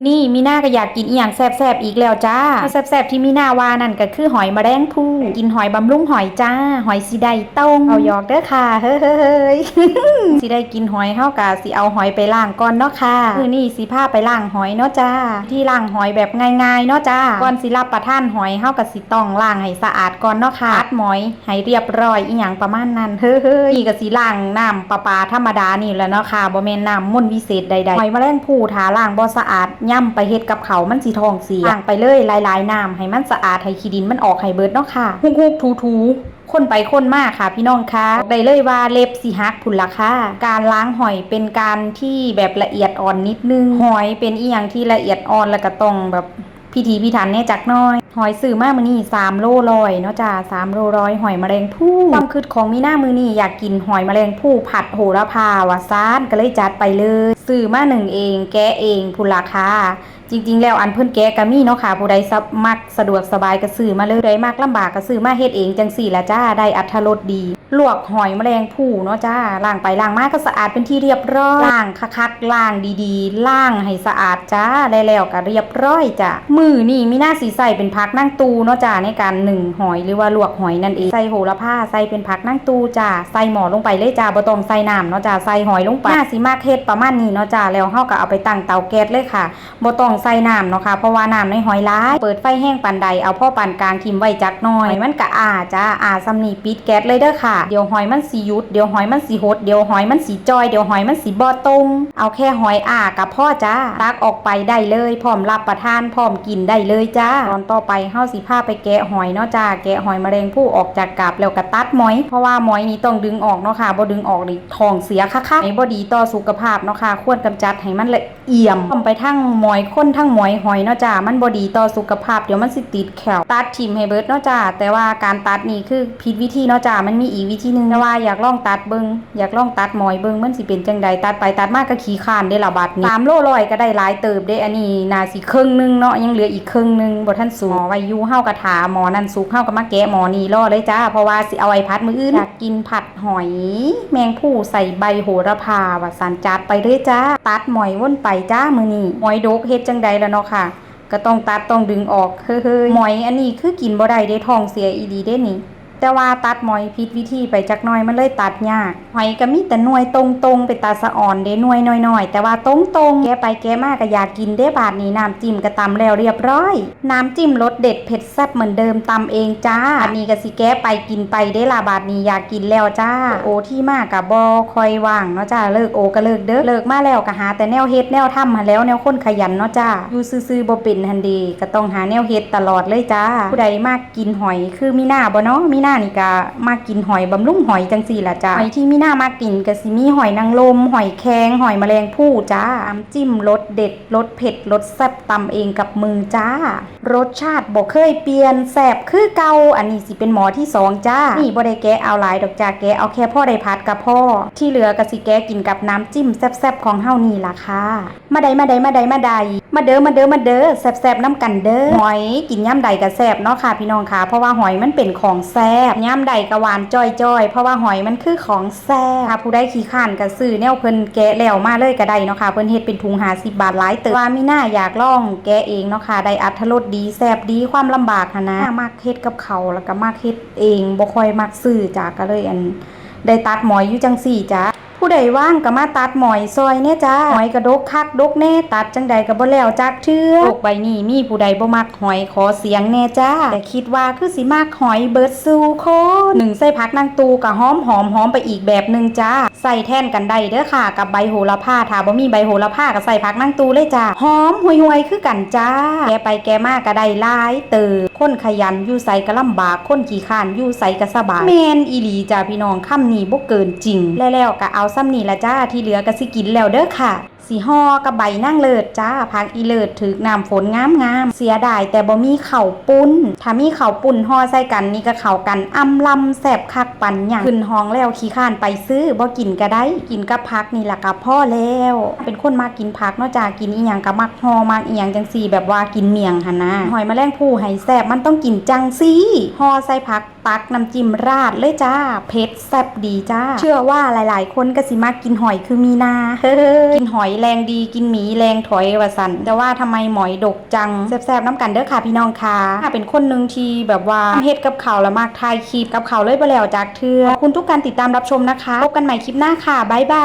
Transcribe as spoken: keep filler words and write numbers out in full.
นี่มีนาก็อยากกินอีหยังแซ่บๆอีกแล้วจ้า แซ่บๆที่มีนาว่านั่นก็คือหอยแมลงภู่ กินหอยบำรุงหอยจ้า หอยสิได้ตรง เอาหยอกเด้อค่ะ เฮ้ยๆ สิได้กินหอย เฮากะสิเอาหอยไปล้างก่อนเนาะค่ะ มื้อนี้สิพาไปล้างหอยเนาะจ้า ที่ล้างหอยแบบง่ายๆเนาะจ้า ก่อนสิรับประทานหอย เฮากะสิต้องล้างให้สะอาดก่อนเนาะค่ะ ตัดหอยให้เรียบร้อยอีหยังประมาณนั้น เฮ้ยๆ นี่กะสิล้างน้ำประปาธรรมดานี่แหละเนาะค่ะ บ่แม่นน้ำมนต์วิเศษใดๆ หอยแมลงภู่ถ้าล้างบ่สะอาด ย่ำไปเฮ็ดกับข้าวมันสิท้องเสีย ล้างไปเลยหลายๆน้ำ ให้มันสะอาด ให้ขี้ดินมันออกให้เบิดเนาะค่ะ ฮุบๆถูๆ คนไปคนมาค่ะพี่น้องค่ะ บอกได้เลยว่าเล็บสิหักพุ้นล่ะค่ะ การล้างหอยเป็นการที่แบบละเอียดอ่อนนิดนึง หอยเป็นอีหยังที่ละเอียดอ่อน แล้วก็ต้องแบบพิถีพิถันแหน่จักหน่อย หอยซื้อมามื้อนี้สามโลร้อยเนาะจ้า สามโลร้อย หอยแมลงภู่ ความคิดของมีนามื้อนี้อยากกินหอยแมลงภู่ผัดโหระพาว่าซาน ก็เลยจัดไปเลย ซื้อมานึ่งเอง แกะเองพุ้นล่ะค่ะ จริงๆแล้วอันเพิ่นแกะก็มีเนาะค่ะ ผู้ใดสะ- มักสะดวกสบายก็ซื้อมาเลย ผู้ใดมักลำบากก็ซื้อมาเฮ็ดเองจังซี่ล่ะจ้า ได้อรรถรสดี ลวกหอยแมลงภู่เนาะจ้า ล้างไปล้างมาก็สะอาดเป็นที่เรียบร้อย ล้างคักๆ ล้างดีๆ ล้างให้สะอาดจ้า และแล้วก็เรียบร้อยจ้า มื้อนี้มีนาสิใส่เป็นผักนางตูเนาะจ้า ในการนึ่งหอยหรือว่าลวกหอยนั่นเอง ใส่โหระพา ใส่เป็นผักนางตูจ้า ใส่หม้อลงไปเลยจ้า บ่ต้องใส่น้ำเนาะจ้า ใส่หอยลงไป นาสิมักเฮ็ดประมาณนี้เนาะจ้า แล้วเฮาก็เอาไปตั้งเตาแก๊สเลยค่ะ บ่ต้องใส่น้ำเนาะค่ะ เพราะว่าน้ำในหอยหลาย เปิดไฟแรงปานใด เอาพอปานกลาง ถิ่มไว้จักหน่อย หอยมันก็อ้าจ้า อ้าส่ำนี้ ปิดแก๊สเลยเด้อค่ะ เดี๋ยวหอยมันสิหยุด เดี๋ยวหอยมันสิหด เดี๋ยวหอยมันสิจ่อย เดี๋ยวหอยมันสิบ่ตรง เอาแค่หอยอ้าก็พอจ้า ตักออกไปได้เลย พร้อมรับประทาน พร้อมกินได้เลยจ้า ตอนต่อไปเฮาสิพาไปแกะหอยเนาะจ้า แกะหอยแมลงภู่ออกจากกาบแล้วก็ตัดหมอย เพราะว่าหมอยนี่ต้องดึงออกเนาะค่ะ บ่ดึงออกนี่ท้องเสียคักๆ บ่ดีต่อสุขภาพเนาะค่ะ ควรกำจัดให้มันละ เอี่ยม ค้นไปทั้งหมอยคนทั้งหมอยหอยเนาะจ้า มันบ่ดีต่อสุขภาพ เดี๋ยวมันสิติดแข้ว ตัดถิ่มให้เบิดเนาะจ้า แต่ว่าการตัดนี่คือผิดวิธีเนาะจ้า มันมีอีกวิธีหนึ่ง แต่ว่าอยากลองตัดเบิ่ง อยากลองตัดหมอยเบิ่ง มันสิเป็นจั่งใด ตัดไปตัดมาก็ขี้คร้านเด้ล่ะบัดนี้ สามโลร้อยก็ได้หลายเติบเด้ อันนี้น่าสิครึ่งหนึ่งเนาะ ยังเหลืออีกครึ่งหนึ่งบ่ทันสุก หม้อไว้อยู่ เฮาก็ถ่าหม้อนั้นสุก เฮาก็มาแกะหม้อนี้รอเลยจ้า เพราะว่าสิเอาไว้ผัดมื้ออื่น อยากกินผัด หอยแมงภู่ใส่ใบโหระพาว่าซั่น จัดไปเลยจ้า ตัดหมอยวนไปจ้ามื้อนี้ หอยดกเฮ็ดจั่งใดล่ะเนาะค่ะ ก็ต้องตัดต้องดึงออก เฮ้ยๆ หมอยอันนี้คือกินบ่ได้เด้ ท้องเสียอีหลีเด้นี่ แต่ว่าตัดหมอยผิดวิธีไปจักหน่อย มันเลยตัดยาก หอยก็มีแต่หน่วยตรงๆ เป็นตาสะอ่อนเด้ หน่วยน้อยๆ แต่ว่าตรงๆ แกะไปแกะมาก็อยากกินเด้ บาดนี้น้ำจิ้มก็ตำแล้วเรียบร้อย น้ำจิ้มรสเด็ดเผ็ดแซ่บเหมือนเดิมตำเองจ้า อันนี้ก็สิแกะไปกินไปเด้ล่ะ บาดนี้อยากกินแล้วจ้า โอที่มาก็บ่ค่อยว่างเนาะจ้า เลิกโอก็เลิกเด้อ เลิกมาแล้วก็หาแต่แนวเฮ็ดแนวทำหั้นแหล้ว แนวคนขยันเนาะจ้า อยู่ซื่อๆบ่เป็นหั้นเด้ ก็ต้องหาแนวเฮ็ดตลอดเลยจ้า ผู้ใดมักกินหอยคือมีนาบ่เนาะ มีนานี่ก็มักกินหอยบำรุงหอยจั่งซี่ล่ะจ้า หอยที่มีนามักกินก็สิมีหอยนางรม หอยแครง หอยแมลงภู่จ้า น้ำจิ้มรสเด็ด รสเผ็ด รสแซ่บตำเองกับมือจ้า รสชาติบ่เคยเปลี่ยน แซ่บคือเก่า อันนี้สิเป็นหม้อที่สองจ้า นี่บ่ได้แกะเอาหลายดอกจ้า แกะเอาแค่พอได้ผัดก็พอ ที่เหลือก็สิแกะกินกับน้ำจิ้มแซ่บๆของเฮานี่ล่ะค่ะ มาใด มาใด มาใด มาใด มาเด้อ มาเด้อ มาเด้อ แซ่บๆนำกันเด้อ หอยกินยามใดก็แซ่บเนาะค่ะพี่น้องค่ะ เพราะว่าหอยมันเป็นของแซ่บ ยามใดก็หวานจ้อยๆ เพราะว่าหอยมันคือของแซ่บ ถ้าผู้ใดขี้คร้านก็ซื้อแนวเพิ่นแกะแล้วมาเลยก็ได้เนาะค่ะ เพิ่นเฮ็ดเป็นถุงห้าสิบบาทหลายเติบ ว่ามีนาอยากลองแกะเองเนาะค่ะ ได้อรรถรสดี แซ่บดี ความลำบากหั้นนะ มักเฮ็ดกับข้าวแล้วก็มักเฮ็ดเอง บ่ค่อยมักซื้อจ้า ก็เลยอัน ได้ตัดหมอยอยู่จั่งซี่จ้า ผู้ใดว่างก็มาตัดหมอยซอยแหน่จ้า หอยก็ดกคักดกแหน่ ตัดจั่งใดก็บ่แล้วจักเทื่อ โลกใบนี้มีผู้ใดบ่มักหอย ขอเสียงแหน่จ้า แต่คิดว่าคือสิมักหอยเบิดสู่คน นึ่งใส่ผักนางตูก็หอมหอมหอมไปอีกแบบหนึ่งจ้า ใส่แทนกันได้เด้อค่ะ กับใบโหระพา ถ้าบ่มีใบโหระพาก็ใส่ผักนางตูเลยจ้า หอมห่วยๆคือกันจ้า แกะไปแกะมาก็ได้หลายเติบ คนขยันอยู่ไสก็ลำบาก คนขี้คร้านอยู่ไสก็สบาย แม่นอีหลีจ้าพี่น้อง คำนี้บ่เกินจริง และแล้วก็เอาส่ำนี้ล่ะจ้า ที่เหลือก็สิกินแล้วเด้อค่ะ สิห่อกับใบนางเลิศจ้า ผักอีเลิศ ถืกน้ำฝนงามๆ เสียดายแต่บ่มีข้าวปุ้น ถ้ามีข้าวปุ้นห่อใส่กันนี่ก็เข้ากันอ่ำลำ แซ่บคักปานหยัง ขึ้นห้องแล้วขี้คร้านไปซื้อ บ่กินก็ได้ กินกับผักนี่ล่ะก็พอแล้ว เป็นคนมักกินผักเนาะจ้า กินอีหยังก็มักห่อ มักอีหยังจั่งซี่ แบบว่ากินเมี่ยงหั้นนะ หอยแมลงภู่ให้แซ่บมันต้องกินจั่งซี่ ห่อใส่ผัก ตักน้ำจิ้มราดเลยจ้า เผ็ดแซ่บดีจ้า เชื่อว่าหลายๆคนก็สิมักกินหอยคือมีนา เฮ้ย กินหอย แรงดีกินหมีแรงถอยว่าซั่น แต่ว่าทำไมหมอยดกจัง แซ่บๆนำกันเด้อค่ะพี่น้องค่ะ เป็นคนหนึ่งที่แบบว่าเฮ็ดกับข้าวแล้วมักถ่ายคลิปกับข้าวเลยบ่แล้วจักเทื่อ ขอบคุณทุกการติดตามรับชมนะคะ พบกันใหม่คลิปหน้าค่ะ บ๊ายบาย